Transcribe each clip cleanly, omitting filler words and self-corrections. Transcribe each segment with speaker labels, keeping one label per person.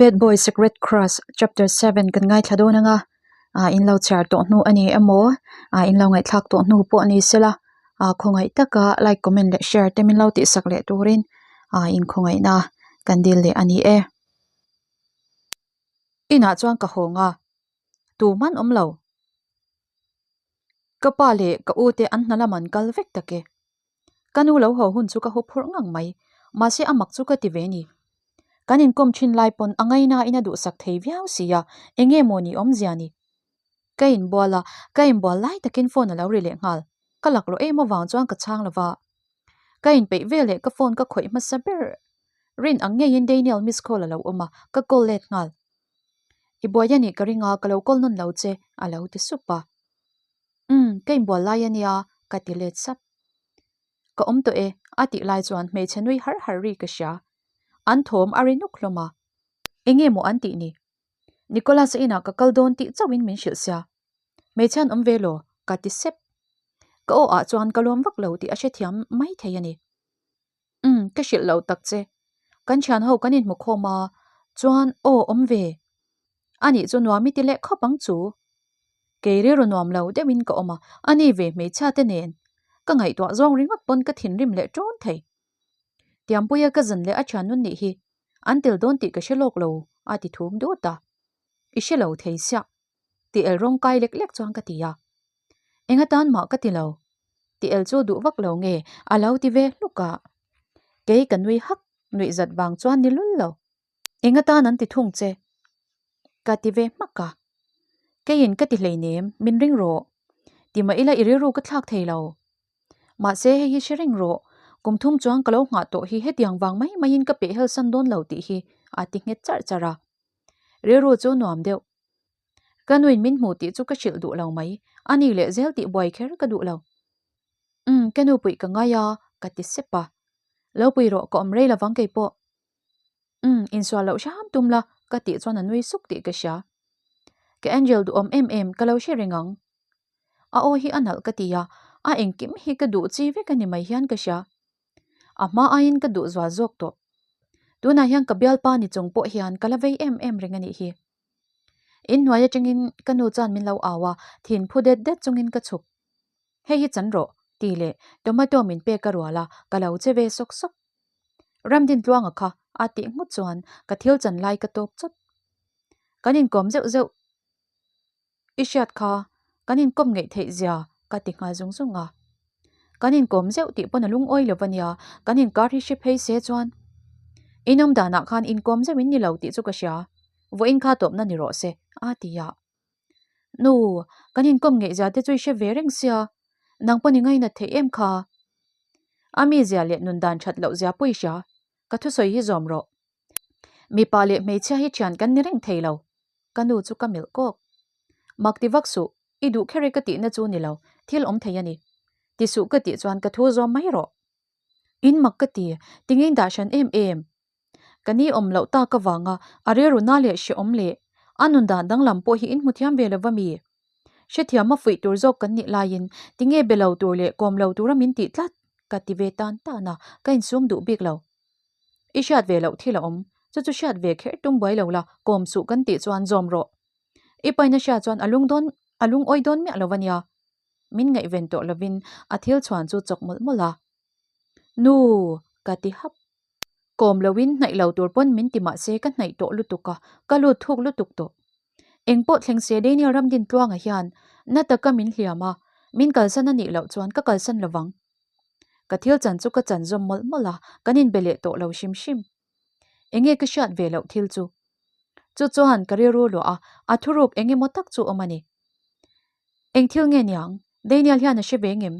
Speaker 1: Bad Boy Secret Crush Chapter 7 kan ngaithla dawn anga ah in lo chhiar tawh hnu a ni emaw ah in lo ngaihthlak tawh hnu pawh ni sela ah khawngaih taka like comment leh share te min lo tihsak leh turin ah inkhawngaihna kan dil leh a ni e. Inah chuan ka hawng a, tu hman awm lo. Ka pa leh ka u te an hna lam an kal vek tak e. Ka nu lo haw hun chu ka hup phurh ngang mai, mahse a mak chu ka ti ve ni. Kan inkawm thin lai pawn a ngaina in a duhsak thei viau si a, eng nge maw ni awmzia ni? Ka inbual a, ka inbual lai takin phone a lo ri leh nghal. Ka laklawh em avang chuan ka chhang lo va. Ka inpeih veleh ka phone ka khawih hmasa ber. Rin ang ngeiin Daniel miss call a lo awm a, ka call let nghal. I buai a nih ka ring a, ka lo call nawn lo che, a lo ti sup a. Umm, ka inbual lai a nia, ka ti let sap. Ka awm tawh e, a tih lai chuan hmeichhe nui har har ri ka hria. An thawm a ri nuk hlawm a. Enge maw an tih ni? Nicholas-a inah ka kal dawn tih chauhin min hrilh sia. Hmeichhe an awm ve law? ka ti sep. Ka aw ah chuan ka lawm vak lo tih a hrethiam mai thei a ni. Umm, ka hrilh lo tak che. Kan thian ho kan inhmu khawm a, chuan aw awm ve. Anih chu nuam i ti leh khawp ang chu. Kei rilru nuam lo deuhin ka awm a, ani ve hmeichhia te nen. Ka ngaihtuah zawng ringawt pawn ka thinrim leh ṭawn thei. Tiampuia ka zan leh a thian nun nih hi an tel dawn tih ka hre lawk lo a ti thum dut a. I hre lo thei siah. Ti el rawng kai lek lek chuan ka ti a. Eng atan mah ka ti lo. Ti el chu duh vak lo nge a lo ti ve hluk a. Kei ka nui hak nuih zat vang chuan ni lul lo. Eng atan an ti thung che? Ka ti ve hmak a. Keiin ka ti hleinem, min ring rawh. Ti mah ila i rilru ka thlak thei lo. Mahse hei hi hre reng rawh, kum thum chuan ka lo nghah tawh hi hetiang vang mai maiin ka peh helsan dawn lo tih hi a ti nghet charh charh a. Rilru chu nuam deuh. Ka nuin min hmu tih chu ka hrilh duh lo mai, a ni leh zel tih buai kher ka duh lo. Umm, ka nu puih ka ngai a, ka ti sep a. Lo pui rawh, ka awm rei lovang kei pawh. Umm, insual loh hram tum la, ka tih chuan a nui suk tih ka hria. Ka Angel duhawm em em, ka lo hre reng ang. A aw hi a nalh ka ti a, a engkim hi ka duh chi vek a ni mai hian ka hria. A hma aiin ka duh zual zawk tawh. Tunah hian ka bialpa ni chung pawh hian ka la vei em em reng a nih hi. Inhnuai atangin ka nu chuan min lo au a, thin phu det det chungin ka chhuk. Hei hi chan rawh, tih leh tomato min pek a rual a, ka lo che ve sawk sawk. Ramdintluanga kha a tih nghut chuan ka thil chan lai ka tawp chawt. Kan inkawm zeuh zeuh I hriat kha kan inkawm ngeih theih zia ka ti nghal zung zung a. Kan inkawm zeuh tih pawn a lungawi lo va nia, kan inkar hi hre phei se chuan in awm danah khan inkawm zeuh in ni lo tih chu ka hria, vawiin kha tawpna ni rawh se a ti a. Nu, kan inkawm ngeih zia te chu i hre ve reng sia, nang pawn i ngainat theih em kha? A mizia leh nun dan that loh zia pawh i hria, ka thusawi hi zawm rawh. Mipa leh hmeichhia hi thian kan ni reng thei lo. Ka nu chu ka melh kawk. Mak ti vak suh, i duh kher e ka tihna chu ni lo, thil awm thei a ni. Ti suh ka tih chuan ka thu zawm mai rawh. In mak ka ti, tinge in dah hran em em? Ka ni awm loh tak avanga a rilru na leh hrehawm leh a nun dan danglam pawh hi in hmu thiam ve lo va mi? Hrethiam a fuih tur zawk kan nih laiin tinge be lo tur leh kawm lo tura min tih tlat? Ka ti ve tan tan a, ka insum duh bik lo. I hriat ve loh thil a awm, chu chu hriat ve kher tum buai lo la, kawm suh kan tih chuan zawm rawh. I paina hria chuan a lung dawn, a lungawi dawn miah lo a nia. Min ngaihven tawh lovin a thil chhuan chu chawk mawlh mawlh a. Nu! Ka ti hap. Kawm loin hnaih lo tur pawn min ti mah se ka hnaih tawh lutuk a, ka lut thuk lutuk tawh. Eng pawh thleng se Daniel Ramdintluanga hian na taka min hliam a, min kalsan a nih loh chuan ka kalsan lovang. Ka thil chan chu ka chan zawm mawlh mawlh a, kan inbe leh tawh lo hrim hrim. Enge ka hriat ve loh thil chu? Chu chuan ka rilru luah a, a thuruk eng emaw tak chu awm a ni. Eng thil nge niang? Daniel hian a hre ve ngem?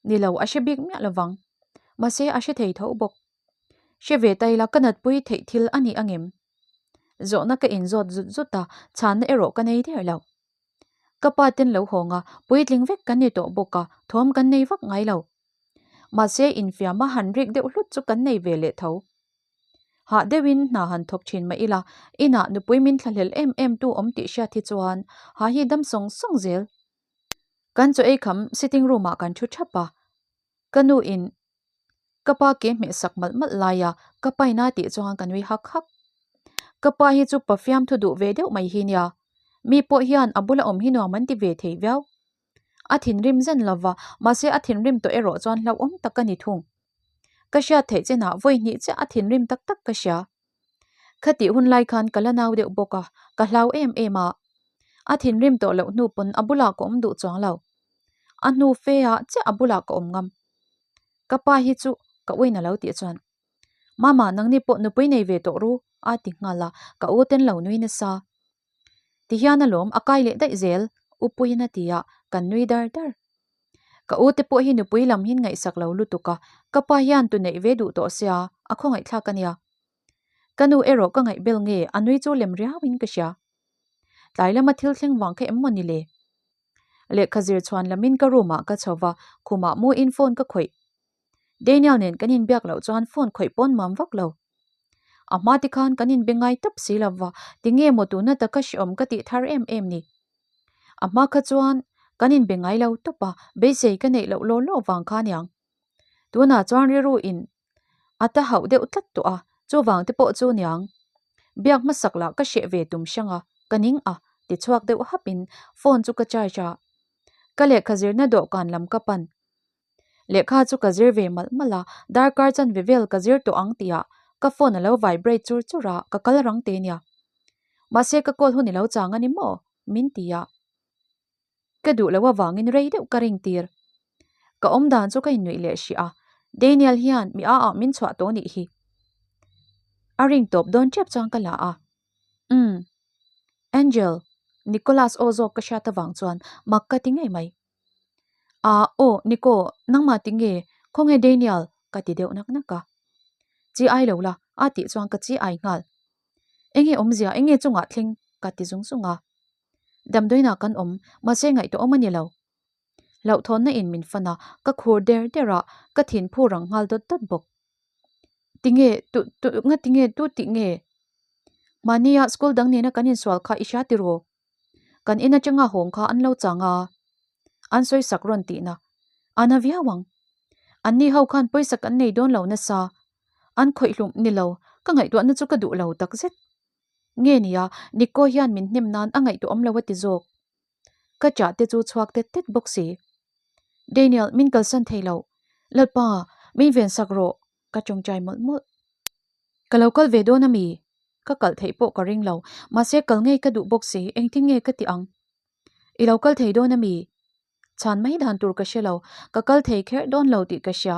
Speaker 1: Ni lo, a hre bik miah lovang. Mahse a hre thei tho bawk. Hre ve ta ila ka natpui theih thil a ni angem? Zawhna ka inzawt zut zut a, chhanna erawh ka nei der lo. Ka pa ten lo hawng a, puitling vek kan ni tawh bawk a, thawm kan nei vak ngai lo. Mahse infiam a han rik deuh hlut chu kan nei ve leh tho. Hah deuhin hna han thawk thin mah ila, inah nupui min thlahlel em em tu awm tih hriat hi chuan ha hi dam sawng sawng zel. Kan chaw ei kham sitting room ah kan thu thap a, ka nu in Ka pa ke hmeh sak malh malh lai a, ka paina tih chuan ka nui hak hak. Ka pa hi chu pa fiamthu duh ve deuh mai hi nia. Mi pawh hian a bula awm hi nuam an ti ve thei viau. A thinrim zen lova, mahse a thinrim tawh erawh chuan hlauhawm tak a ni thung. Ka hriat theih chinah vawi hnih chiah a thinrim tak tak ka hria. Khatih hun lai khan ka la nau deuh bawk a, ka hlau em em a. A thinrim tawh loh hnu pawn a bulah ka awm duh chuang lo. A hnu fe ah chiah a bulah ka awm ngam. Ka pa hi chu ka uin a lo tih chuan, Mama, nangni pawh nupui nei ve tawh ru, a ti nghal a, ka u ten lo nui nasa. Tihian alawm a kai leh daih zel, U Puiin a ti a, kan nui dar dar. Ka u te pawh hi nupui lam hin ngaihsak lo lutuk a, ka pa hian tu neih ve duh tawh sia, a khawngaihthlak a nia. Ka nu erawh ka ngaih bel nge a nui chu lem riauin ka hria. Tlai lama thil thleng vang kha em maw ni le? Lehkha zir chhuan lamin ka room ah ka chho va, khumah muin phone ka khawih. Daniel nen kan inbiak loh chuan phone khawih pawn mam vak lo. A hma te khan kan inbe ngai tawp si lo va, tinge maw tuna taka hreawm ka tih thar em em ni? A hma kha chuan kan inbe ngai lo tawp a, beisei ka neih loh law law vang kha aniang. Tunah chuan rilru in a ta hauh deuh tlat tawh a, chuvang te pawh chu niang. Biak hmasak lah ka hreh ve tum hrang a, ka ning a, ti chhuak deuh hap in phone chu ka charge a. Ka lehkha zirna dawhkan lam ka pan. Lehkha chu ka zir ve malh malh a, darkar chanve vel ka zir tawh ang tihah ka phone a lo vibrate chur chur a, ka kal rang te nia. Mahse ka call hun i lo chang a ni maw? min ti a. Ka duh loh avangin rei deuh ka ring tir. Ka awm dan chu ka innuih leh hrih a, Daniel hian mi a ah min chhuah tawh nih hi. A ring tawp dawn tep chuan ka la a. Umm. Angel, Nicholas aw zawk ka hriat avang chuan mak ka ti ngei mai. Ah, aw, Nico, nangmah ti nge? Khawnge Daniel? ka ti deuh nak nak a. Chi ai lo la, a tih chuan ka chi ai nghal. Enge awmzia, enge chungah thleng? ka ti zung zung a. Damdawiinah kan awm, mahse ngaihtuah awm a ni lo. Hlauhthawnna in min fan a, ka khur der der a, ka thin phu rang nghal dawt dawt bawk. Tinge, tu, tu, nga tinge, tu tih nge? Mahnia school dang nena kan insual kha i hria tiraw? Kan in atanga hawng kha an lo chang a, an sawi sak rawn tihna a na viau ang. Anni ho khan pawisa kan nei dawn lo nasa, an khawih hlum ni lo, ka ngaihtuahna chu ka duh lo takzet. Nge nia, Nico hian min hnem nan a ngaihtuah awm lo a ti zawk. Ka chah te chu chhuak tet tet bawk si. Daniel, min kalsan thei lo. Lalpa, min vensak rawh, ka tawngtai mawlh mawlh. Ka lo kal ve dawn a mi? Ka kalh theih pawh ka ring lo. Mahse kal ngei ka duh bawk si, engtin nge ka ti ang? I lo kal thei dawn a mi? Chhan mai dan tur ka hre lo, ka kal thei kher dawn lo tih ka hria.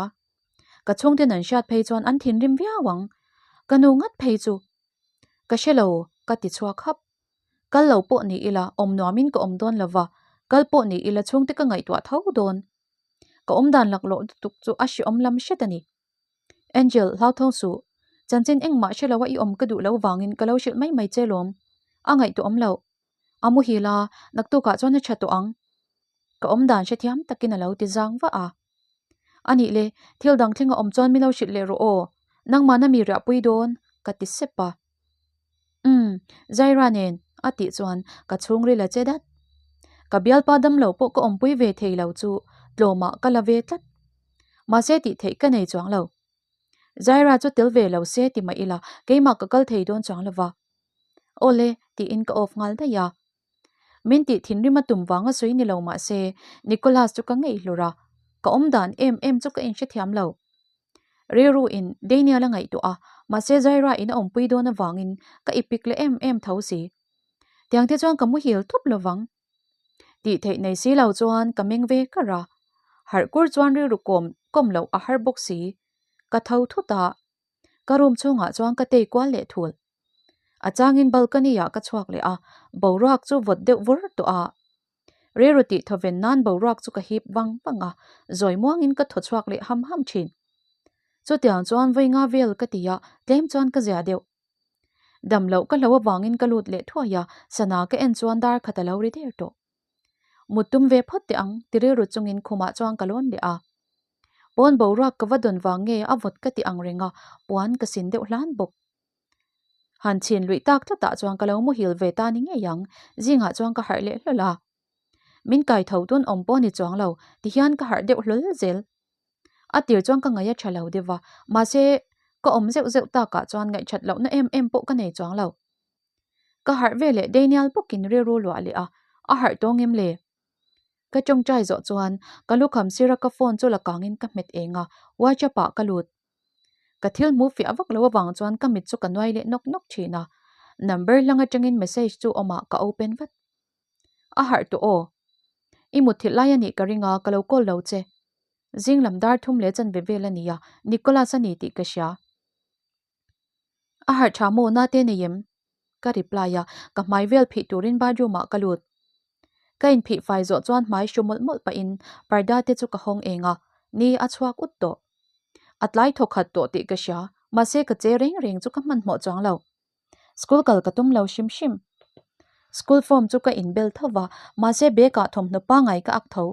Speaker 1: Ka chhungten an hriat phei chuan an thinrim viau ang. Ka nu ngat phei chu. Ka hre lo, ka ti chhuak hap. Kal lo pawh ni ila, awm nuamin ka awm dawn lo va, kal pawh ni ila chhungte ka ngaihtuah tho dawn. Ka awm dan laklawh lutuk chu a hreawm lam hret a ni. Angel, hlauthawng suh. Chanchin engmah hre lo a i awm ka duh lo vangin ka lo hrilh mai mai che lawm. A ngaihtuah awm loh. A muhil a, naktukah chuan a tha tawh ang. Ka awm dan hrethiam takin a lo ti zang vah a. A nih le, thil dang thleng a awm chuan min lo hrilh leh rawh aw. Nangmahna mi riahpui dawn, ka ti sep a. Umm, Zaira nen, a tih chuan ka chhungril a che dat. Ka bialpa damlo pawh ka awmpui ve thei lo chu tlawmah ka la ve tlat. Mahse tih theih ka nei chuang lo. Zaira chu tel ve lo se ti mah ila keimah ka kal thei dawn chuang lo va. Awle, tiin ka off nghal daih a. Min tih thinrim a tum vang a sawi ni lo mah se Nicholas chu ka ngei hlur a, ka awm dan em em chu ka inhrethiam lo. Rilru in Daniel a ngaihtuah a, mahse Zaira in a awmpui dawn avangin ka ipik leh em em tho si. Tiang te chuan ka muhil thup lovang. Tih theih nei si lo chuan ka meng ve kar a, harh kur chuan rilru kawm kawm loh a har bawk si. Ka tho thut a, ka room chhungah chuan ka tei kual leh thul. A changin balcony ah ka chhuak leh a, boruak chu vawt deuh vur tawh a. Rilru tih thawven nan boruak chu ka hip vang vang a, zawi muangin ka thaw chhuak leh ham ham thin. Chutiang chuan vawi nga vel ka ti a, tlem chuan ka zia deuh. Dam loh ka hlo avangin ka lut leh thuai a, sana ka en chuan dar khat a lo ri der tawh. Mut tum ve phawt teh ang, ti rilru chungin khumah chuan ka lawn leh a. Pawn boruak ka va dawn vang nge a vawt ka ti ang reng a, puan ka sin deuh hlan bawk. Han chhin luih tak tlatah chuan ka lo muhil ve ta ni ngei ang, zingah chuan ka harh leh hlawl a. Min kai tho tun awm pawh ni chuang lo, tihian ka harh deuh hlawl zel. A tir chuan ka ngaih a tha lo deuh va, mahse ka awm zeuh zeuh takah chuan ngaihthat lohna em em pawh ka nei chuang lo. Ka harh ve leh Daniel bawkin rilru luah leh a, a harh tawng em le? Ka tawngtai zawh chuan ka lukham sira ka phone chu la kangin ka hmet eng a, WhatsApp ah ka lut. Ka thil hmu fiah vak lo avang chuan ka mit chu ka nuai leh nawk nawk thin a, number hlang atangin message chu awmah ka open vat. A harh tawh aw. I mutthilh lai a nih ka ring a, ka lo call lo che. Zing lam dar thum leh chanve vel a ni a, Nicholas a ni tih ka hria. A harh tha maw na te nei em? Ka reply a, ka hmai vel phih turin bathroom ah ka lut. Ka inphih fai zawh chuan hmai hru mawlh mawlh pahin parda te chu ka hawng eng a, ni a chhuak ut tawh. A tlai thaw khat tawh tih ka hria, mahse ka che reng reng chu ka hmanhmawh chuang lo. School kal ka tum lo hrim hrim. School form chu ka inbel tho va, mahse bag ah thawmhnaw pangai ka ak tho.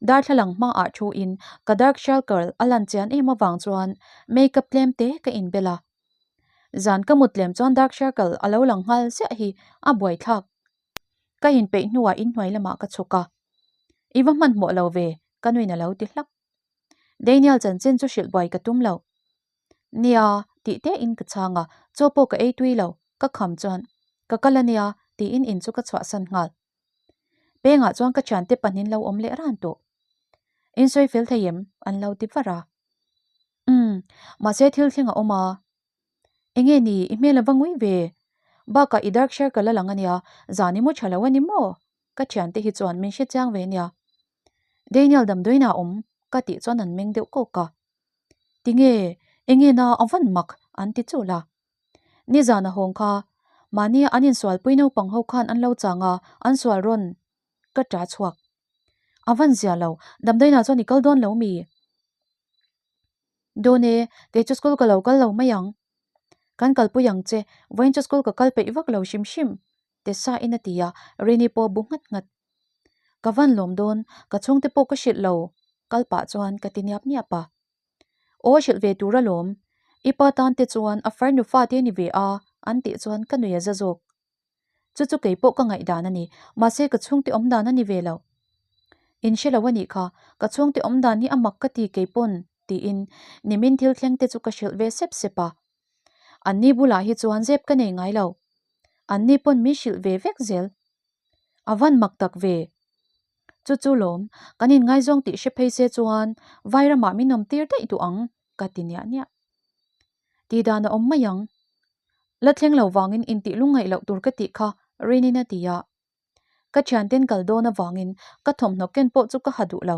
Speaker 1: Darthlalang hmaah thu in ka dark circle a lan chian em avang chuan makeup tlem te ka inbel a. Zan ka mut tlem chuan dark circle a lo lang nghal ziah hi a buaithlak. Ka inpeih hnuah inhnuai lamah ka chhuk a. I va hmanhmawh lo ve, ka nuin a lo ti hlak. Daniel chanchin chu hrilh buai ka tum lo. Nia, tih te in ka chhang a, chaw pawh ka ei tui lo, ka kham chuan ka kal a nia tiin in chu ka chhuahsan nghal. Pengah chuan ka thiante pahnin lo awm leh ran tawh. In sawi fel thei em? an lo ti var a. Umm, mahse thil thleng a awm a. Enge ni, i hmel a va ngui ve. Bakah i dark circle a lang a nia, zan i mu tha lo a ni maw? Ka thiante hi chuan min hre chiang ve nia. Daniel damdawiin ah awm ka tih chuan an meng deuh kawk a. Tinge, enge na a van mak an ti chul a. Nizan a hawng kha, mahnia an insualpui naupang ho khan an lo chang a, an sual rawn ka ta chhuak. A van zia lo, damdawiinah chuan i kal dawn lo mi? Dawn e, kei chu school ka lo kal lo mai ang. Kan kalpui ang che, vawiin chu school ka kal peih vak lo hrim hrim, Tessa in a ti a, Rini pawh bu nghat nghat. Ka van lawm dawn, ka chhungte pawh ka hrilh lo, kal pah chuan ka ti niap niap a. Aw hrilh ve tur alawm, i pa tan te chuan a farnu fate ni ve a, an tih chuan ka nui a za zawk. Chu chu kei pawh ka ngaihdan a ni, mahse ka chhungte awm dan a ni ve lo. In hre lo a nih kha, ka chhungte awm dan hi a mak ka ti kei pawn, tiin nimin thil thleng te chu ka hrilh ve sep sep a. Anni bulah hi chuan zep ka nei ngai lo. Anni pawn min hrilh ve vek zel. A van mak tak ve. Chu chu lawm, kan inngaizawng tih hre phei se chuan Vairamah min awm tir daih duh ang, ka ti niah niah. Tih dan a awm mai ang. La thleng lo vangin intih lungngaih loh tur ka tih kha Rinin a ti a. Ka thianten kal dawn avangin ka thawmhnaw ken pawh chu ka ha duh lo.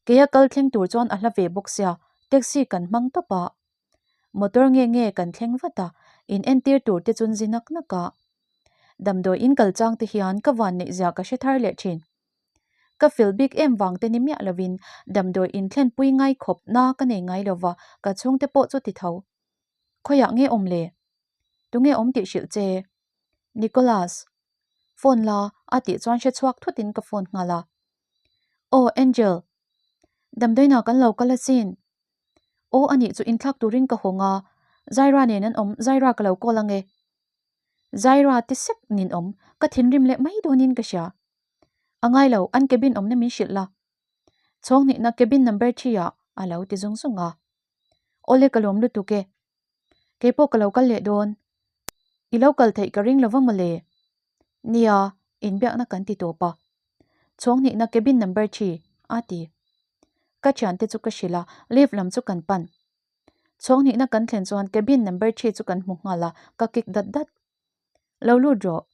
Speaker 1: Keia kal thleng tur chuan a hla ve bawk sia, taxi kan hmang tawp a. Motor nge nge kan thleng vat a, in entir tur te chun zi nak nak a. Damdawi in kal chang te hian ka van neih zia ka hre thar leh thin. Ka fel bik em vang te ni miah lovin damdawi in thlenpui ngai khawp na ka nei ngai lova ka chhungte pawh chu ti tho. Khawiah nge awm le? Tunge awm tih hrilh che? Nicholas. Phone la a tih chuan hre chhuak thutin ka phone nghal a. Aw Angel. Damdawiinah kan lo kal asin. Aw anih chu inthlak turin ka hawng a, Zaira nen an awm, Zaira ka lo call ange. Zaira ti sek nin awm, ka thinrim leh mai dawnin ka hria. A ngai lo, an cabin awmna min hrilh la. Chhawng hnihna cabin number thi ah a lo ti zung zung a. Awle ka lawm lutuk e. Keipawh ka lo kal leh dawn. I lo kal theih ka ring lova mawle. Nia, inbiakna kan ti tawp a. Chhawng hnihna cabin number thi a ti. Ka thiante chu ka hrilh a, lift lam chu kan pan. Chhawng hnihna kan thlen chuan cabin number thi chu kan hmu nghal a, ka kick dat dat. Lo lut rawh.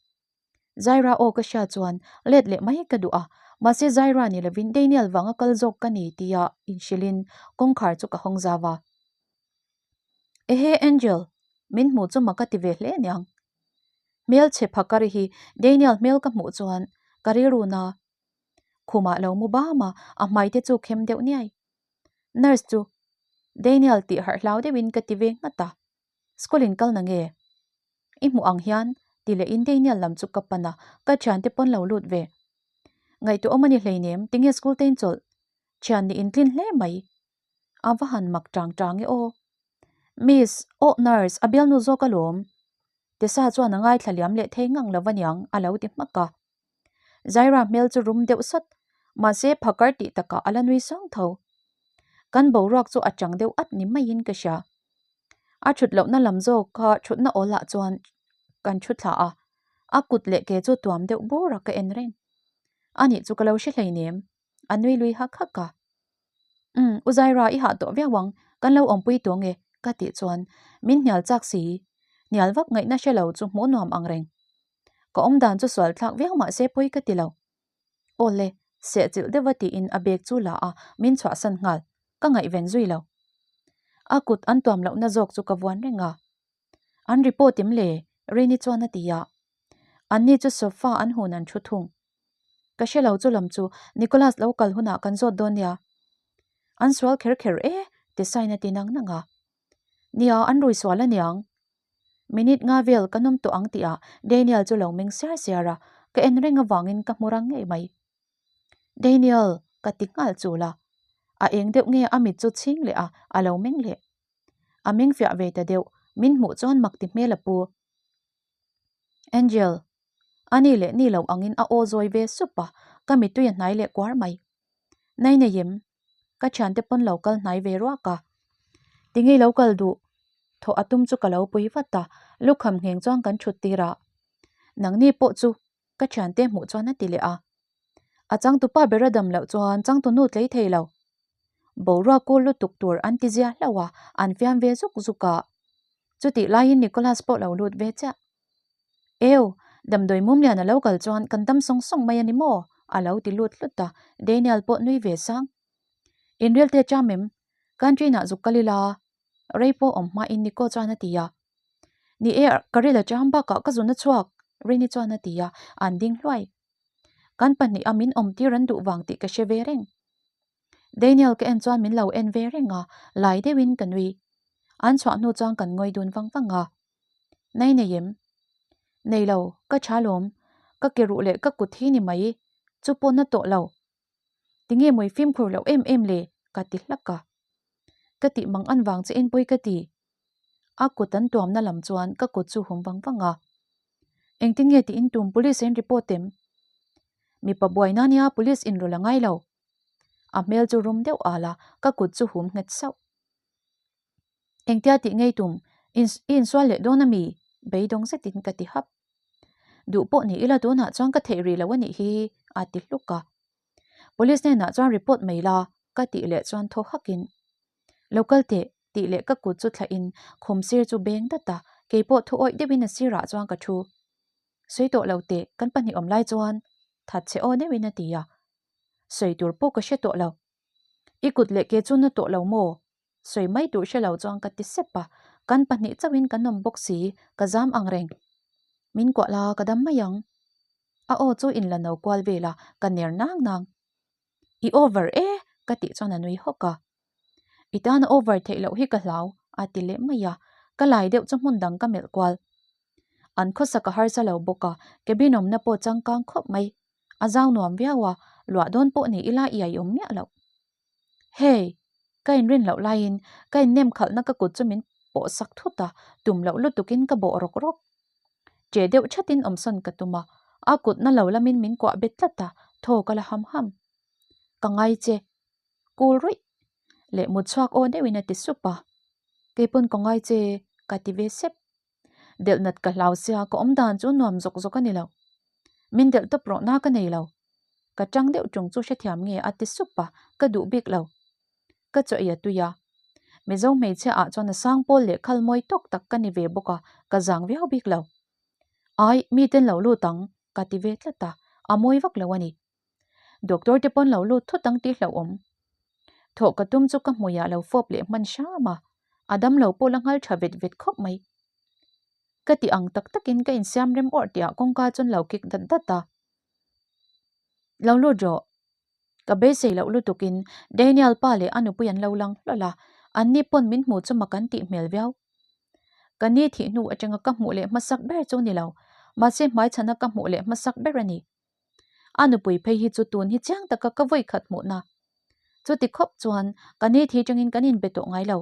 Speaker 1: Zaira aw ka hria chuan let leh mai ka duh a, mahse Zaira ni lovin Daniel vanga kal zawk ka ni tia inhrilhin kawngkhar chu ka hawng zau a. Ehe Angel, min hmuh chu mak a ti ve hle aniang. Hmel chhe phakari hi Daniel hmel ka hmuh chuan ka rilru na khumah lo mu bam a, a hmai te chu khem deuh niai. Nurse chu Daniel tih harh hlau deuhin ka ti ve nghat a, School in kal na nge? I hmuh ang hian ti leh in Daniel lam chu ka pan a, ka thiante pawn lo lut ve. Ngaihtuah awm a ni hleinem, tinge school te in chawlh? Thian nih in tlin hle mai. A va han mak tang tang e aw. Miss, aw nurse, a bialnu zawk alawm. Tessa chuan a ngaithla liam leh thei ngang lo aniang a lo ti hmak a. Zaira hmel chu rum deuh sawt, mahse phakar tih takah a la nui sawng tho. Kan boruak chu a chang deuh at ni maiin ka hria. A thut lohna lam zawk kha thutna awlah chuan. Kan thu thla a, a kut leh ke chu tuam deuh bur a ka en reng. Anih chu ka lo hre hleinem, a nui lui hak hak a. Umm, U Zaira i hah tawh viau ang, kan lo awmpui tawh nge? ka tih chuan min hnial chak si, hnial vak ngaihna hre lo chu hmuh nuam ang reng. Ka awm dan chu sual thlak viau mahse pawi ka ti lo. Aw le, sehchilh deuh va tiin a bag chu la a, min chhuahsan nghal, ka ngaihven zui lo. A kut an tuam lohna zawk chu ka vuan reng a. An report em le? Rini chuan a ti a. Anni chu sofa an hun an thu thung. Ka hre lo chu lam chu Nicholas lo kal hunah kan zawt dawn nia. An sual kher kher e, ti sign a ti nang nang a. Nia, an rui sual aniang. Minute nga vel kan awm tawh ang tihah Daniel chu lo meng siar siar a, ka en reng avangin ka hmu rang ngei mai. Daniel! ka ti nghal chul a. A eng deuh nge a mit chu chhing leh a, a lo meng leh. A meng fiah ve ta deuh, min hmuh chuan mak ti hmel a pu. Angel, a ni leh ni lo angin a aw zawi ve sup a, ka mittui a hnai leh kuar mai. Nei nei em? Ka thiante pawn lo kal hnai ve ruak a. Tinge lo kal duh? Thawh a tum chu ka lo pui vat a, lukham ngheng chuan kan thut tir a. Nangni pawh chu ka thiante hmuh chuan a ti leh a. A changtupa ber a dam loh chuan changtunu tlei thei lo. Boruak kul lutuk tur an ti zia hlauh a, an fiam ve zuk zuk a. Chutih laiin Nicholas pawh lo lut ve chiah. Eu, damdawi mumlian a lo kal chuan kan dam sawng sawng mai a ni maw? a lo ti lut hlut a, Daniel pawh nui ve sang. Inril te cham em? Canteen ah zuk kal ila, rei pawh awm hmain Nico chuan a ti a. Ni e, ka ril a cham bakah ka zun a chhuak, Rini chuan a ti a, an ding hluai. Kan pahniha min awm tir an duh vang tih ka hre ve reng. Daniel ka en chuan min lo en ve reng a, lai deuhin ka nui. An chhuah hnu chuan kan ngawi dun vang vang a. Nei nei em? Nei lo, ka tha lawm. Ka ke ruh leh ka kut hi ni mai, chu pawh na tawh lo. Tinge mawi fimkhur loh em em le? ka ti hlak a. Ka tih mang an vang che in pawi ka ti. A kut an tuamna lam chuan ka kut chu hum vang vang a. Engtin nge tiin tum police in report em? Mipa buaina nia police in rawlh a ngai lo. A hmel chu rum deuh al a, ka kut chu hum nghet sauh. Engtia tih ngei tum i insual leh dawn ami? Beidawng zetin ka ti hap. Duh pawh ni ila tunah chuan ka theih rih lo anih hi a ti hluk a. Police hnenah chuan report mai la ka tih leh chuan thaw hakin Lo kal teh tih leh ka kut chu thlahin khum sir chu beng dat a, keipawh thu awih deuhin a sirah chuan ka thu. Sawi tawh lo teh, kan pahnih awm lai chuan that che aw deuhin a ti a. Sawi tur pawh ka hre tawh lo. I kut leh ke chu na tawh lo maw? Sawi mai tur hre lo chuan ka ti sep a, kan pahnih chauhin kan awm bawk si, ka zam ang reng. Min kuah la, ka dam mai ang. A aw chu inla no kual vel a, ka ner nang nang. I over e! ka tih chuan a nui hawk a. I tana over theih loh hi ka hlau, a ti leh mai a, ka lai deuh chu hmun dang ka melh kual. An khawsak a harsa lo bawk a, cabin awmna pawh changkang khawp mai. A zau nuam viau a, luah dawn pawh ni ila i aiawm miah loh. Hey! Ka inrin loh laiin ka innem khalhna ka kut chu min pawh sak thut a, tum loh lutukin ka bawh rawk rawk. Che deuh thatin awmsawn ka tum a, a kutna lo lamin min kuah bet tlat a, thaw ka la ham ham. Ka ngai che. Cool ruih. Leh mut chhuak aw deuhin a ti sup a. Keipawn ka ngai che ka ti ve sep. Delh nat ka hlau sia ka awm dan chu nuam zawk zawk a ni lo. Min delh tawp rawh na ka nei lo. Ka tang deuh tung chu hrethiam nge a ti sup a, ka duh bik lo. Ka chaw ei a tui a. Mizo hmeichhia ah chuan a sang pawl leh khal mawi tawk tak ka ni ve bawk a, ka zang viau bik lo. Ai, miten lo lut ang, ka ti ve tlat a, a mawi vak lo a ni. Doctor te pawn lo lut thut ang tih hlauhawm. Thawh ka tum chu ka hmuiah lo fawp leh hman hram a, a damlo pawh la nghal tha vet vet khawp mai. Ka ti ang tak takin ka insiam rem awrh tihah kawngka chuan lo kik dat dat a. Lo lut rawh. Ka beisei loh lutukin Daniel pa leh a nupui an lo lang hlawl a, anni pawn min hmu chu mak an tih hmel viau. Ka ni thih hnu atanga ka hmuh leh hmasak ber chu ni lo, mahse hmaichhana ka hmuh leh hmasak ber a ni. A nupui phei hi chu tun hi chiang taka ka vawi khat hmuhna. Chuti khawp chuan ka ni thi tangin kan inbe tawh ngai lo.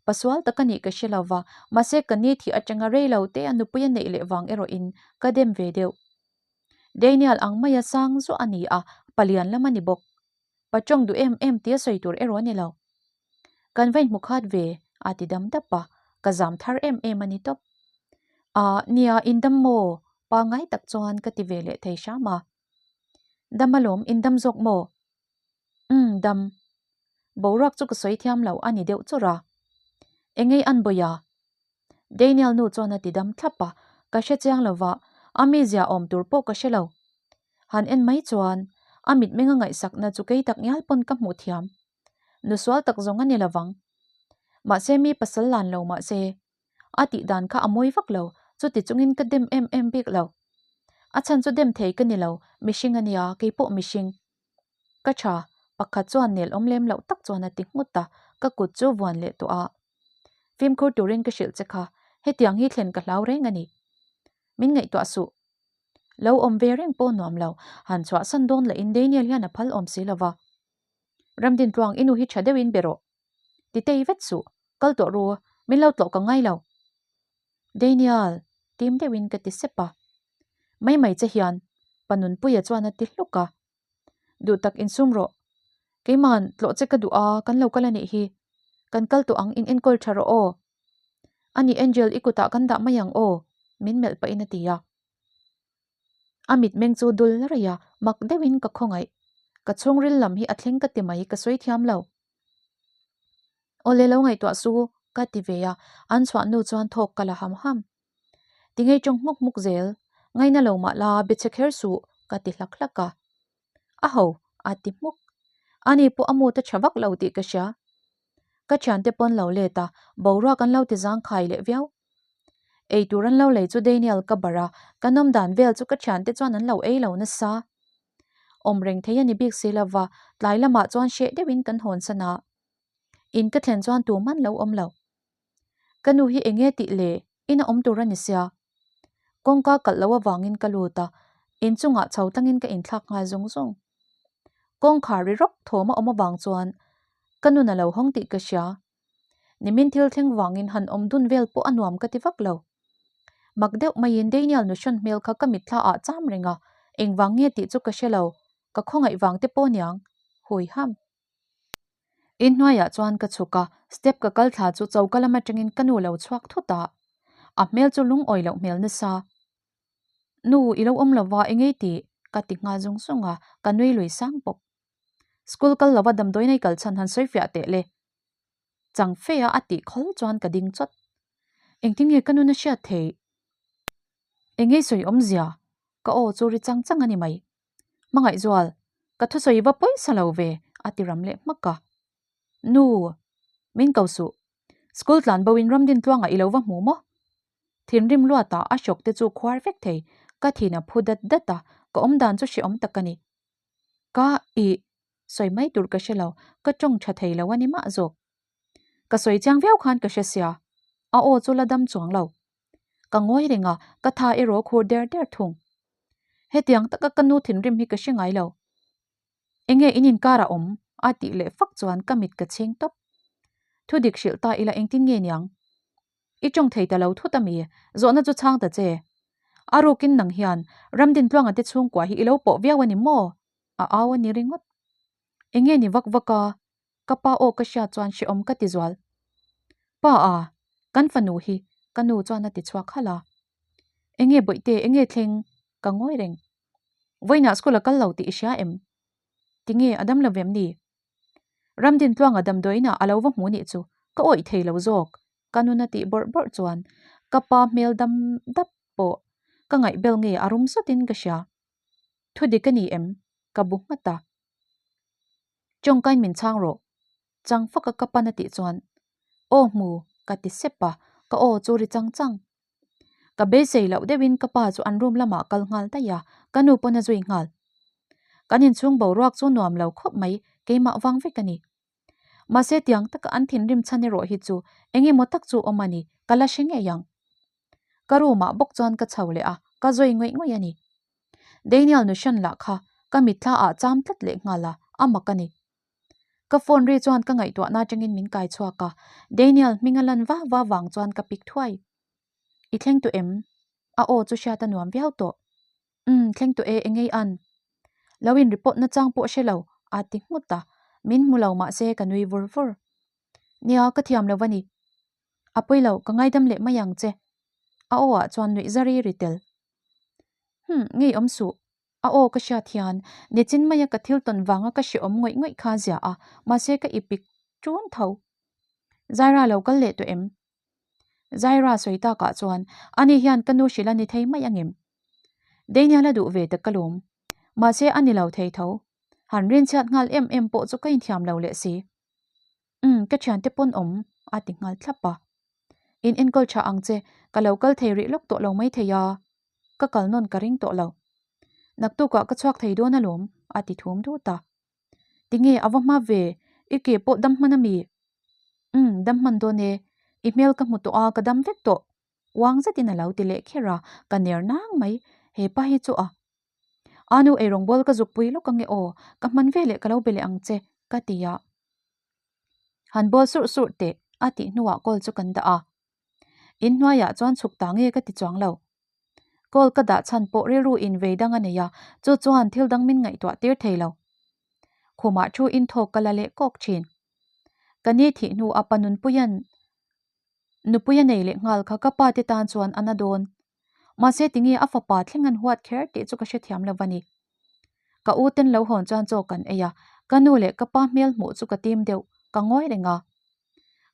Speaker 1: Pasual tak a nih ka hre lova, mahse ka ni thih atanga rei lo te a nupui a neih leh vang erawhin ka dem ve deuh. Daniel ang maia sang zuah a ni a, palian lam a ni bawk. Pa tawng duh em em tia sawi tur erawh a ni lo. Kan va inhmu khat ve, a ti dam dap a, ka zam thar em em a ni tawp. Ahh, nia, indam maw? Pangngai tak chuan ka ti ve leh thei hram a. Dam alawm, indam zawk maw? Umm, dam. Boruak chu ka sawi thiam lo a ni deuh chawrh a. Engei an bawi a? Daniel nu chuan a ti dam thlap a, ka hre chiang lo va, a mizia awm tur pawh ka hre lo. Han en mai chuan a mitmeng a ngaihsakna chu kei tak ngial pawn ka hmuh thiam. Nu sual tak zawng a ni lo vang. Mahse mi pasal lan lo mahse a tih dan kha a mawi vak lo, chuti chungin ka dem em em bik lo. A chhan chu dem thei ka ni lo, mihring a nia, kei pawh mihring. Ka tha, pakhat chuan nel awm lem loh tak chuan a ti nghut a, ka kut chu vuan leh tawh a. Fimkhur turin ka hrilh che kha, hetiang hi thlen ka hlau reng a ni. Min ngaihtuah suh. Lo awm ve reng pawh nuam lo, han chhuahsan dawn lahin Daniel hian a phal awm si lo va. Ramdintluang, i nu hi tha deuhin be rawh. Ti tei vet suh, kal tawh ru, min lo tlawh ka ngai lo. Daniel, tim deuhin ka ti sep a. Mai mai che hian, pa Nunpuia chuan a ti hluk a. Duh tak insum rawh. Keima'n tlawh che ka duh a, kan lo kal a nih hi. Kan kal tawh ang, in enkawl tha rawh aw. A nih Angel, i kutah kan dah mai ang aw, min melh pahin a ti a. A mitmeng chu dul raih a, mak deuhin ka khawngaih. Ka chhungril lam hi a thleng ka ti mai, ka sawi thiam lo. Awle lo ngaihtuah su ka ti ve a, an chhuah hnu chuan thawk ka la ham ham. Ti ngei tawng hmuk hmuk zel, ngaina lo mah la be che kher suh ka ti hlak hlak a. A ho, a ti hmuk. Ani pawh a mut a tha vak lo tih ka hria. Ka thiante pawn lo let a, boruak an lo ti zangkhai leh viau. Ei tur an lo lei chu Daniel ka barh a, ka nawm dan vel chu ka thiante chuan an lo ei lo nasa. Awm reng thei a ni bik si lova, tlai lamah chuan hreh deuhin kan hawn san a. In ka thlen chuan tu man lo awm lo. Ka nu hi eng nge tih le? In a awm tur a ni sia. Kawngka kalh loh avangin ka lut a, inchungah chho tlangin ka inthlak nghal zung zung. Kawngkhar ri rawk thawm a awm avang chuan ka nun a lo hawng tih ka hria. Nimin thil thleng vangin han awm dun vel pawh a nuam ka ti vak lo. Mak deuh maiin Daniel nuhrawn hmel kha ka mitthla ah cham reng a, engvang nge tih chu ka hre lo, ka khawngaih vang te pawh niang. Hui ham. Inhnuaiah chuan ka chhuk a, step ka kal thla chu choka lam atangin ka nu lo chhuak thut a, a hmel chu lungawi loh hmel nasa. Nu, i lo awm lova engei tih? ka ti nghal zung zung a, ka nui lui sang bawk. School kal lova damdawiin a i kal chhan han sawi fiah teh le. Chang fe a a tih khawl chuan ka ding chawt. Engtin nge ka nun a hriat theih? Engei sawi awmzia? Ka aw chu ri chang chang a ni mai. Hmangaihzual, ka thusawi va pawisa lo ve, a ti ram leh hmak a. Nu, min ko suh. School tlan bo in Ramdintluangah i lo va hmu maw? Thinrim luatah a hrawk te chu khuar vek thei, ka thin a phu dat dat a, ka awmdan chu hrehawm tak a ni. Ka, ih, sawi mai tur ka hre lo, ka tawng tha thei lo a ni mah zawk. Ka sawi chiang viau khan ka hre sia, a aw chu la dam chuang lo. Ka ngawi reng a, ka tha erawh khur der der thung. Hetiang taka ka nu thinrim hi ka hre ngai lo. Enge in inkar a awm? a tih leh fak chuan ka mit ka chhing tawp. Thudik hrilh ta ila engtin nge niang? I tawng thei ta lo thut a mi? Zawhna chu chhang ta che. A rukin nang hian Ramdintluanga te chhungkua hi i lo pawh viau a ni maw? A au a ni ringawt. Enge ni vak vak a? Ka pa aw ka hriat chuan hrehawm ka ti zual. Pa a, kan fanu hi ka nu chuan a ti chhuak halh a. Enge bawihte, enge thleng? Ka ngawi reng. Vawiinah school a kal lo tih i hria em? Tinge a dam lo vem ni? Ramdintluanga damdawiinah a lo va hmu nih chu ka awih thei lo zawk. Ka nun a tih bawrh bawrh chuan ka pa hmel dam dap pawh ka ngaihbel nge a rum sawtin ka hria. Thudik a ni em? Ka bu nghat a. Tawngkain min chhang rawh. Chang fak a ka pan a tih chuan Aw hmu ka ti sep a, ka aw chu ri chang chang. Ka beisei loh deuhin ka pa chu an room lamah kal nghal daih a, ka nu pawn a zui nghal. Kan inchhung boruak chu nuam lo khawp mai, keimah vang vek a ni. Mahse tiang taka an thinrim chhan erawh hi chu eng emaw tak chu awm a ni, ka la hre ngei ang. Ka room ah bawk chuan ka chho leh a, ka zui ngawih ngawih a ni. Daniel Nushan lah kha ka mitthla ah cham tlat leh nghal a, a mak a ni. Ka phone ri chuan ka ngaihtuahna atangin min kai chhuak a, Daniel hming a lan va va vang chuan ka pik thuai. I thleng tawh em? A aw chu hriat a nuam viau tawh. Umm, thleng tawh e, engei an? Lo in report na chang pawh hre lo, a ti nghut a, min hmu lo mahse ka nui vur vur. Nia, ka thiam lo a ni. A pawi lo, ka ngaidam leh mai ang che. A aw ah chuan nuih zari ri tel. Hum, ngei awm suh. A aw ka hriat hian nichin maia ka thil tawn vanga ka hrehawm ngawih ngawih kha zia a, mahse ka ipik ṭun tho. Zaira lo kal leh tawh em? Zaira sawi takah chuan ani hian ka nu hrilh a ni thei mai angem? Daniel a duh ve ta ka lawm. Mahse a ni lo thei tho. Han rinchhiat nghal em em pawh chu ka inthiam lo leh si. Umm, ka thiante pawn awm, a ti nghal thlap a. In enkawl tha ang che, ka lo kal thei rih lawk tawh lo mai thei a, ka kal nawn ka ring tawh lo. Naktukah ka chhuak thei dawn alawm, a ti thum dut a. Tinge a va hma ve, i ke pawh dam hman ami? Umm, dam hman dawn e, i hmel ka hmu tawh a, ka dam vek tawh, uang zetin a lo ti leh kher a, ka ner nang mai, he pa hi chu a. A nu eirawng bawl ka zuk pui lawk ange aw, ka hman veleh ka lo be leh ang che, ka ti a. Han bawl surh surh teh, a tih hnuah call chu kan dah a. In hnuaiah chuan chhuk ta nge ka ti chuang lo. Call ka dah chhan pawh rilru in vei dang a nei a, chu chuan thil dang min ngaihtuah tir thei lo. Khumah thu in thawk ka la leh kawk thin. Ka ni thih hnu a pa Nunpuia'n nupui a nei leh nghal kha ka pa te tan chuan a na dawn. Mahse tinge a fapa thleng an huat kher tih chu ka hrethiam lo va ni. Ka u ten lo hawn chuan chaw kan ei a, ka nu leh ka pa hmel hmuh chu ka tim deuh, ka ngawi reng a.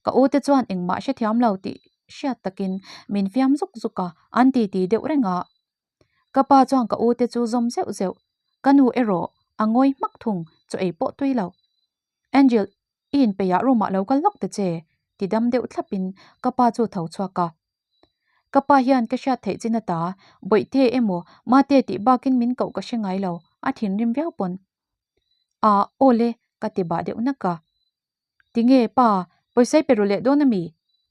Speaker 1: Ka u te chuan engmah hrethiam lo tih hriat takin min fiam zuk zuk a, an titi deuh reng a. Ka pa chuan ka u te chu zawm zeuh zeuh, ka nu erawh a ngawi hmak thung, chaw ei pawh tui lo. Angel, i inpeihah room ah lo kal lawk ta che, ti dam deuh thlapin ka pa chu tho chhuak a. Ka pa hian ka hriat theih chin ata, Bawihte emaw, Mate tih bakin min koh ka hre ngai lo, a thinrim viau pawn. A, aw le, ka ti bah deuh nak a. Tinge, pa, pawisa i pe ru leh dawn ami?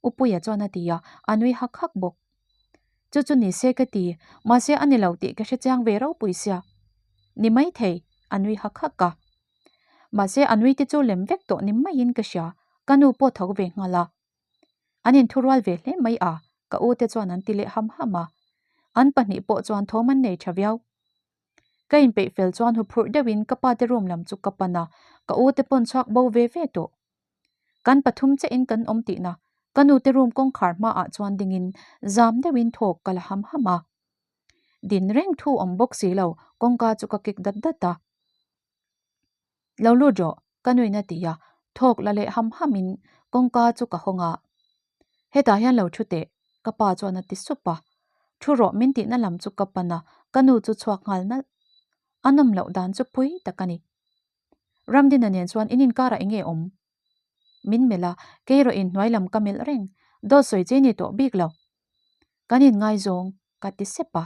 Speaker 1: U Puia chuan a ti a, a nui hak hak bawk. Chu chu ni se ka ti, mahse a ni lo tih ka hre chiang ve ropui sia. Ni maithei, a nui hak hak a. Mahse a nui te chu lem vek tawh ni maiin ka hria, ka nu pawh tho ve nghal a. An inthurual ve hle mai a, ka u te chuan an ti leh ham ham a. An pahnih pawh chuan thawm an nei tha viau. Ka inpeih fel chuan huphurh deuhin ka pa te room lam chu ka pan a, ka u te pawn chhuak bo ve ve tawh. Kan pathum chiahin kan awm tihna, ka nu te room kawngkhar hmaah chuan dingin zam deuhin thawk ka la ham ham a. Din reng thu awm bawk si lo, kawngka chu ka kik dat dat a. Lo lut rawh, ka nuin a ti a, thawk la leh ham hamin kawngka chu ka hawng a. Hetah hian lo thu teh, ka pa chuan a ti sup a. Thu rawh min tihna lam chu ka pan a, ka nu chu chhuak nghal nalh. A nawm loh dan chu pui tak a ni. Ramdina nen chuan in inkarah eng nge awm? Min melh a, kei erawh in hnuai lam ka melh reng, dawt sawi che ni tawh bik lo. Kan inngaizawng, ka ti sep a.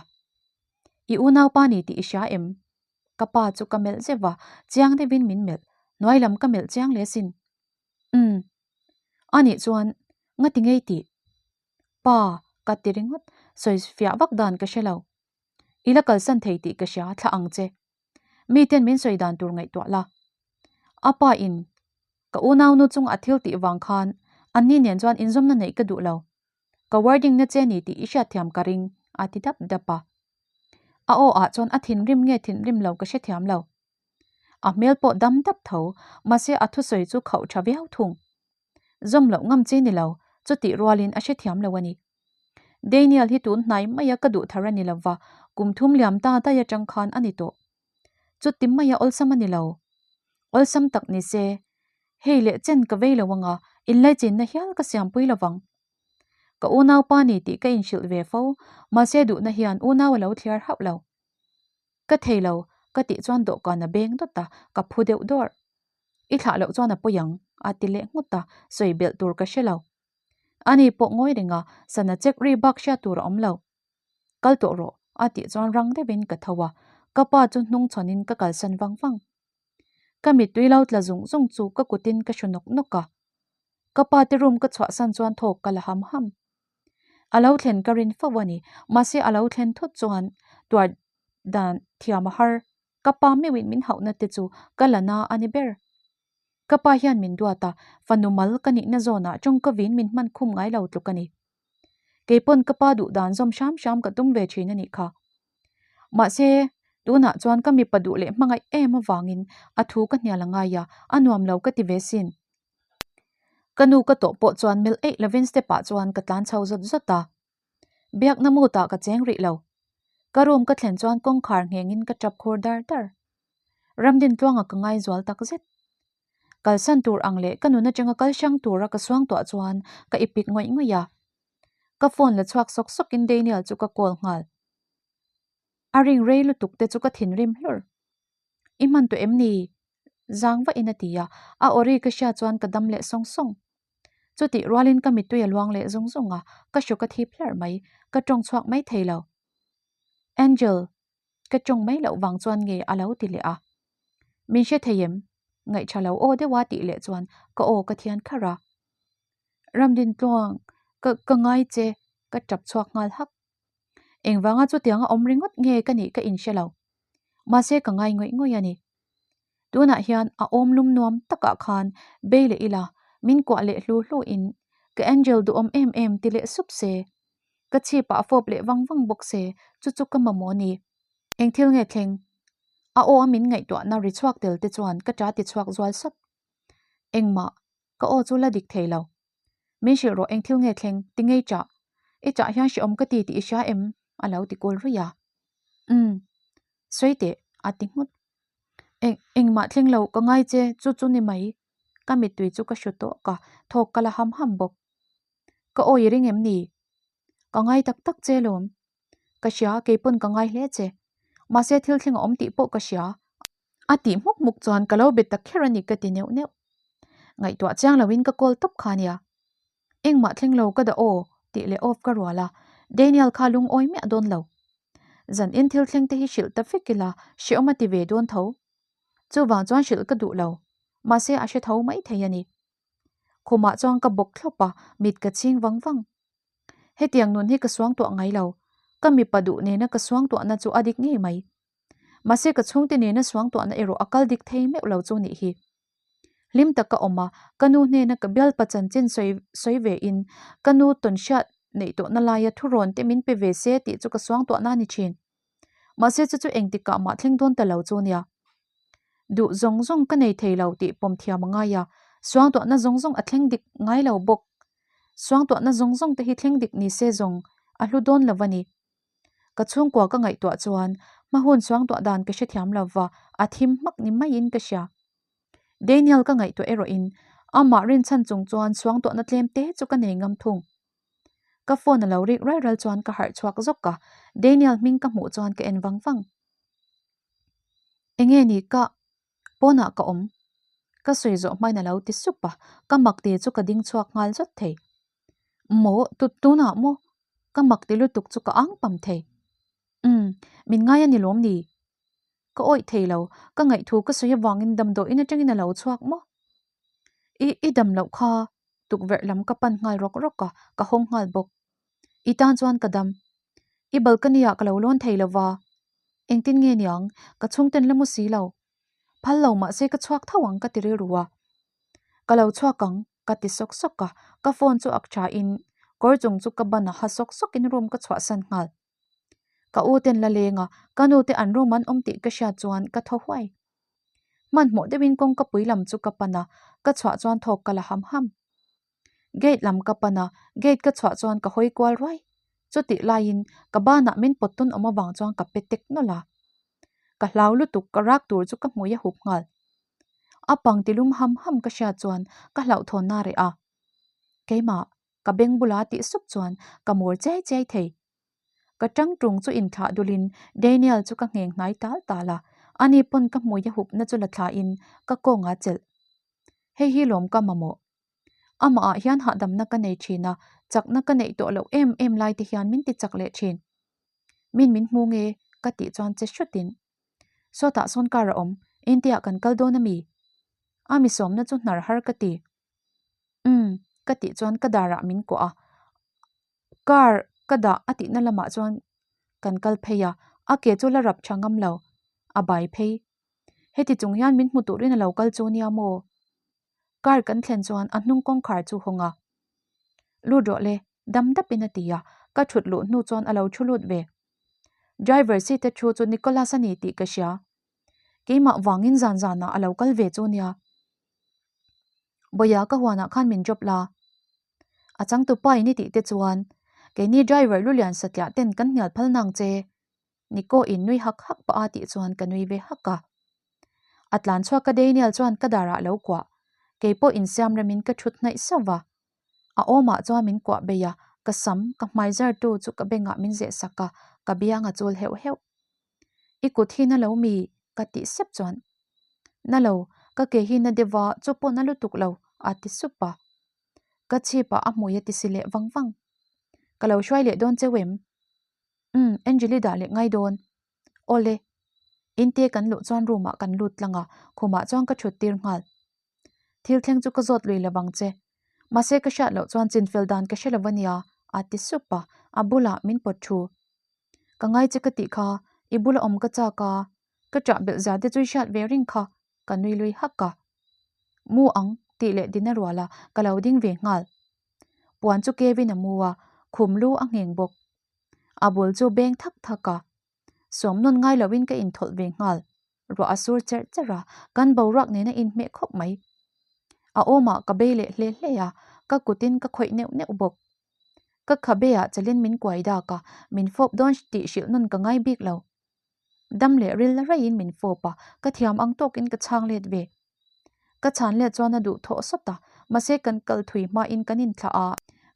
Speaker 1: I unaupa ni tih i hria em? Ka pa chu ka melh zeuh a, chiang deuhin min melh, hnuai lam ka melh chiang hle sin. Umm. Anih chuan ngati ngei tih? Pa, ka ti ringawt, sawi fiah vak dan ka hre lo. I la kalsan thei tih ka hria, thlah ang che. Miten min sawi dan tur ngaihtuah la. A pa in ka unaunu chung a thil tih vang khan anni nen chuan inzawmna neih ka duh lo. Ka wording na che ni tih i hriatthiam ka ring, a ti dap dap a. A aw ah chuan a thinrim nge thinrim lo ka hrethiam lo. A hmel pawh dam dap tho, mahse a thusawi chu khauh tha viau thung. Zawm loh ngam chi ni lo, chutih rualin a hrethiam lo a ni. Daniel hi tun hnai maia ka duh thar a ni lova, kum thum liam ta daih atang khan a ni tawh. Chuti maia awlsam a ni lo. Awlsam tak ni se, hei leh chen ka vei lo anga, inlaichinna hial ka siampui lovang. Ka unaupa ni tih ka inhrilh ve fo, mahse duhna hian unau a lo thliar hauh lo. Ka thei lo, ka tih chuan dawhkan a beng dawt a, ka phu deuh dawrh. I thlah loh chuan a pawi ang, a ti leh nghut a, sawi belh tur ka hre lo. Ani pawh ngawi reng a, sana check ri bak hriat tur a awm lo. Kal tawh rawh, a tih chuan rang deuhin ka tho a, ka pa chu hnung chhawnin ka kalsan vang vang. Ka mittui lo tla zung zung chu ka kutin ka hru nawk nawk a. Ka pa te room ka chhuahsan chuan thawk ka la ham ham. A lo thlen ka rin fo a ni, mahse a lo thlen thut chuan tuar dan thiam a har. Ka pa meuhin min hauhna te chu ka la na a ni ber. Ka pa hian min duat a, fanu mal ka nihna zawnah tawngkavin min hman khum ngai lo tluk a ni. Kei pawn ka pa duh dan zawm hram hram ka tum ve thin a nih kha. Mahse, tunah chuan ka mipa duh leh hmangaih em avangin a thu ka hnial a ngai a, a nuam lo ka ti ve sin. Ka nu ka tawh pawh chuan melh eih lovin step ah chuan ka tlan chho zawt zawt a. Biakna mood ah ka cheng rih lo. Ka room ka thlen chuan kawngkhar nghengin ka tap khur dar dar. Ramdintluanga ka ngaizual takzet. Kalsan tur ang leh ka nun atanga kal hrang tura ka suangtuah chuan ka ipik ngawih ngawih a. Ka phone la chhuak sawk sawkin Daniel chu ka call nghal. A ring rei lutuk te chu ka thinrim hlur. I hman tawh em ni? Zang vahin a ti a, a aw ri ka hria chuan ka dam leh sawng sawng. Chutih rualin ka mittui a luang leh zung zung a, ka hru ka thip hlarh mai, ka tawng chhuak mai thei lo. Angel, ka tawng mai loh vang chuan nge a lo ti leh a. Min hre thei em? Ngaihṭha lo aw deuha tih leh chuan ka aw ka thian kharh a. Ramdintluang, ka ka ngai che, ka ṭap chhuak nghal hak. Engvanga chutianga awm ringawt nge ka nih ka inhre lo. Mahse ka ngai ngawih ngawih a ni. Tunah hian a awm lum nuam takah khan bei leh ila min kuah leh hlu hlu in ka Angel duhawm em em ti leh sup se. Ka chhipah a fawp leh vang vang bawk se chu chu ka mamawh a ni. Eng thil nge thleng? A aw a min ngaihtuahna ri chhuak tel te chuan ka ṭa ti chhuak zual sap. Engmah ka aw chu la dik thei lo. Min hrilh rawh eng thil nge thleng ti ngei chah. I chah hian hrehawm ka ti tih i hria em? A lo ti kul ruih a. Umm. Sawi teh a ti nghut. Eng engmah thleng lo ka ngai che chu chu ni mai. Ka mittui chu ka hru tawk a, thawk ka la ham ham bawk. Ka aw i ring em ni? Ka ngai tak tak che lawm. Ka hria keipawn ka ngai hle che. Mahse thil thleng a awm tih pawh ka hria. A tih hmuk hmuk chuan ka lo be ta kher a ni ka ti neuh neuh. Ngaihtuah chiang loin ka call tawp kha nia. Engmah thleng lo ka dah aw tih leh off ka rual a, Daniel kha lungawi miah dawn lo. Zan in thil thleng te hi hrilh ta vek ila hreawm a ti ve dawn tho. Chuvang chuan hrilh ka duh lo. Mahse a hre tho mai thei a ni. Khumah chuan ka bawk thlawp a, mit ka chhing vang vang. Hetiang nun hi ka suangtuah ngai lo. Ka mipa duh nena ka suangtuahna chu a dik ngei mai. Mahse ka chhungte nena suangtuahna erawh a kal dik thei meuh lo chu nih hi. Hlim tak ka awm a, ka nu hnena ka bialpa chanchin sawi sawi ve in ka nu tawn hriat neih tawhna laia thurawn te min pe ve se tih chu ka suangtuahna a ni thin. Mahse chu chu engtikah mah thleng dawn ta lo chu nia. Duh zawng zawng ka nei thei lo tih pawm thiam a ngai a, suangtuahna zawng zawng a thleng dik ngai lo bawk. Suangtuahna zawng zawng te hi thleng dik ni se zawng a hlu dawn lo a ni. Ka chhungkua ka ngaihtuah chuan hma hun suangtuah dan ka hrethiam lo va, a thim hmak ni maiin ka hria. Daniel ka ngaihtuah erawhin amah rinchhan chung chuan suangtuahna tlem te chu ka nei ngam thung. Ka phone a lo rik ral ral chuan ka harh chhuak zawk a, Daniel hming ka hmuh chuan ka en vang vang. Enge ni ka pawnah ka awm? Ka sawi zawh hmain a lo ti sup a, ka mak ti chu ka ding chhuak nghal zawt thei. Maw, tunah maw? Ka mak ti lutuk chu ka ang pam thei. Umm, min ngai a ni lawm ni? Ka awih thei lo, ka ngaihthu ka sawi avangin damdawiin atangin a lo chhuak maw? I, i dam loh kha tukverh lam ka pan nghal rawk rawk a, ka hawng nghal bawk. I tan chuan ka dam. I balcony ah ka lo lawn thei lo va. Engtin nge niang, ka chhungten la mu si lo. Phal lo mahse ka chhuak tho ang ka ti rilru a. Ka lo chhuak ang, ka ti sawk sawk a, ka phone chu ak tha in kawr chung chu ka ban a ha sawk sawk in room ka chhuahsan nghal. Ka u ten la leng a, ka nu te an room an awm tih ka hriat chuan ka thaw huai. Hmanhmawh deuh in kawngka pui lam chu ka pan a, ka chhuah chuan thawk ka la ham ham. Gate lam ka pan a, gate ka chhuah chuan ka hawi kual ruai. Chutih laiin ka banah min pawt tawn awm avang chuan ka pe tek nawlh a. Ka hlau lutuk ka rak tur chu ka hmui a hup nghal. A pang ti lum ham ham ka hriat chuan ka hlauhthawnna a reh a. Keimah, ka beng bula tih sup chuan ka mur chiai chiai thei. Ka tang tung chu inthlah dulin Daniel chu ka ngheng hnai tal tal a, ani pawn ka hmui a hupna chu la thlain ka kawngah chelh. Hei hi lawm ka mamawh. Amah ah hian hahdamna ka nei thin a, chakna ka neih tawh loh em em lai te hian min ti chak leh thin. Min min hmu nge? Ka tih chuan che hrutin. Sawtah sawn car a awm, India kan kal dawn ami? A mi sawmna chu hnar har ka ti. Umm, ka tih chuan ka darah min kuah a. Car ka dah a tihna lamah chuan kan kal phei a, a ke chu la rap tha ngam lo, a bai phei. Heti chung hian min hmu turin a lo kal chu nia maw? Car kan thlen chuan a hnung kawngkhar chu hawng a. Lut rawh le, dam dapin a ti a, ka thut luh hnu chuan a lo thu lut ve. Driver seat a thu chu Nicholas a ni tih ka hria. Keimah vangin zan zanah a lo kal ve chu nia. Bawia ka huanah khan min drop la. A changtupa in i tih te chuan. Keini driver lu lian satliah ten kan hnial phal nang che. Nico in nui hak hak pah a tih chuan ka nui ve hak a. A tlan chhuak ka Daniel chuan ka darah lo kuah. Kei pawh insiam remin ka thut hnaih sauh va. A awmah chuan min kuah bei a, ka sam, ka hmai zar tu chu ka bengah min zeh sak a, ka biang a chul heuh heuh. I kut hi na lo mi? ka tih sep chuan. Na lo, ka ke hi na deuh a, chu pawh na lutuk lo, a ti sup a. Ka chhip ah a hmui a ti si leh vang vang. Ka lo hruai leh dawn cheu em? Umm, Angeli dah leh ngai dawn. Awle. Inte kan luh chuan room ah kan lut tlang a, khumah chuan ka thut tir nghal. Thil thleng chu ka zawt lui lovang che. Mahse ka hriat loh chuan chinfel dan ka hre lo ania, a ti sup a, a bulah min pawt thu. Ka ngai che ka tih kha, i bula awm ka chak a, ka ṭah belh zia te chu i hriat ve ring kha, ka nui lui hak a. Mu ang, tih leh din a rual a, ka lo ding ve nghal. Puan chu Kevin a mu a, khum lu a ngheng bawk. A bul chu beng thak thak a. Sawm nawn ngai loin ka inthawlh ve nghal. Ruah a sur cherh cherh a, kan boruak nena inhmeh khawp mai. A awmah ka bei leh hle hle a, ka kutin ka khawih neuh neuh bawk. Ka khabe ah chelin min kuai dak a, min fawp dawn tih hrilh nawn ka ngai bik lo. Dam leh ril la raiin min fawp a, ka thiam ang tawkin ka chhang let ve. Ka chhan let chuan a duh thawh sawt a, mahse kan kal thui hmain kan inthlah a,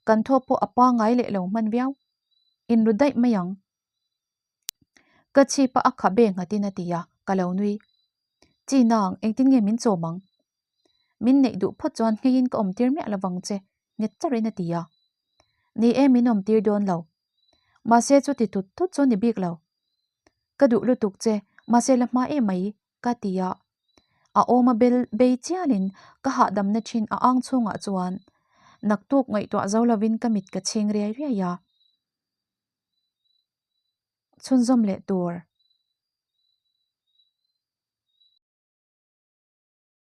Speaker 1: kan thaw pawh a pangai leh lo hman viau. Inru daih mai ang. Ka chhip a a khabe nghatin a ti a, ka lo nui. Chi nang, engtin nge min chawm ang? Min neih duh phawt chuan ngheiin ka awmtir miah lovang che, nghet charin a ti a. Ni e, min awmtir dawn lo. Mahse chuti tut tut chu ni bik lo. Ka duh lutuk che, mahse la hma em mai, ka ti a. A awm a bel bei chialin ka hahdamna thin a ang chhungah chuan naktuk ngaihtuah zo lovin ka mit ka chhing riai riai a. Chhunzawm leh tur.